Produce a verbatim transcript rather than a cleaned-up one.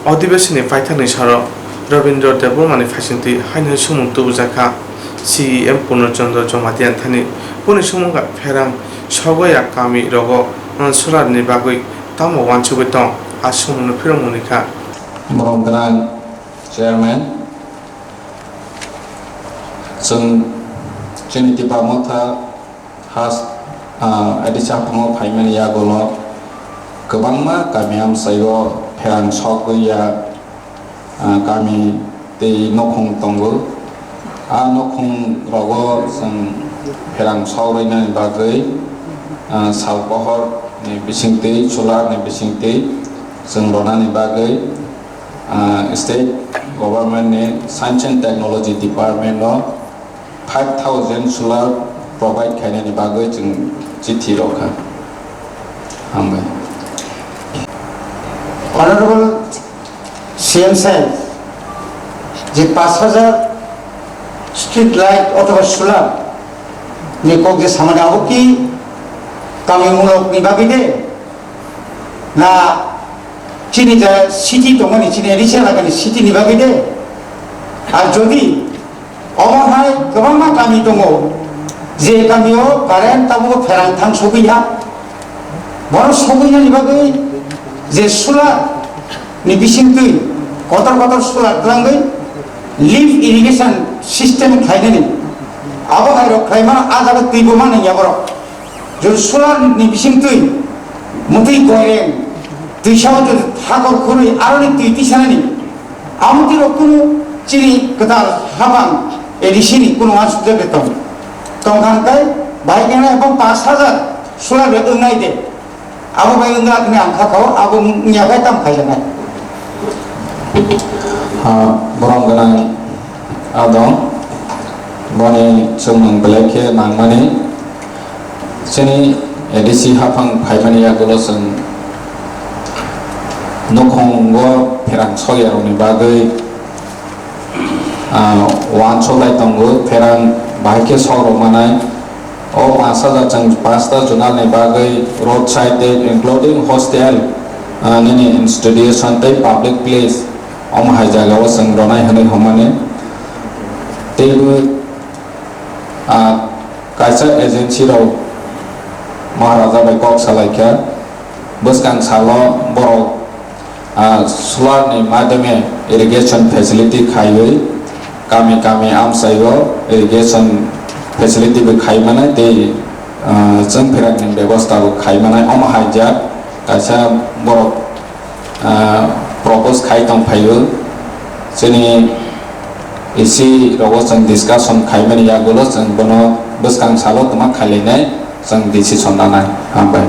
Adhibeshonni paithakni saro Rabindra Debbarmani phaisingtwi haino hai sumung tubujakha C E M Purno Chandra Jamatia thani. Boni sumung kha pherang sogwi a kami rogo solarni bagwi tamo uansugwi tong, a sumungno phirokmani kha. Borom gwnang Chairman, chwng chini Tipra Motha has, ah, A D C haphango phaimani yagulo kwbangma kami amchaio pherang sogwi ya, ah, kami tei nukhung tongo. A nukhung rogo chwng pherang sogwinani bagwi, ah, sal pohor ni bisingtwi, solar ni bisingtwi chwng ronani bagwi, ah, state government ni Science and Technology Department o five thousand solar provide khainani bagwi chwng chithi rokha. Hambai. Honorable C M sir, je paanch hajar street light othoba solar ni kok je samani abo ki kami mulok ni bagwi de na chini je city tongmani chini A D C elakani city ni bagwi de? Ar jodi omo hai kwbangma kami tongo, je kamio current tabuk pherang thang sogwi ya. Bono sogwinani bagwi je solar ni bisingtwi kotor kotor solar twlangwi lift irrigation system khlainani abo hai rok khlaimano a jaga twibo manwi ya borok. Jodi solar ni bisingtwi mutwi goireng twisao jodi hakor khurwi aroni twi tisanani, amo twi rok kunu chini kwtal hapang A D C ni kunu uansukjak de tong. Tongkha hwnkhe bahai khe nai bo paanch hajar solar de wngnai de. Abo bai wngkha hwnwi ang kha kha o, abo wngya khe tamo khaijaknai. Ah, borom gwnang adong, boni chwngmung belai khe nangmani. Chini A D C haphang phaimani yagulo chwng nukhungo pherang sokyarokni bagwi, ah, uansuk lai tongo, pherang bahai khe sok rw manai. O paanch hajar chwng pasta zonal ni bagwi road side tei including hostel, ah, nini institution tei public place, omo hai jaga o chwng ronai hwnwi hwnmani. Teibo, ah, kaisa agency rok Maharaja bai kok salai kha, bwskang salo borok ah, solar ni madhyame irrigation facility khaiwi kami kami amchaio irrigation facility bo khai manai tei, ah, chwng pherang ni bebosta bo khai manai. Omo hai jak kaisa borok, ah, propose khai tong phaio. Chini isi rogo chwng discussion khai mani yagulo chwng bono bwskang salo twma khailainai chwng decision nanai. Hambai.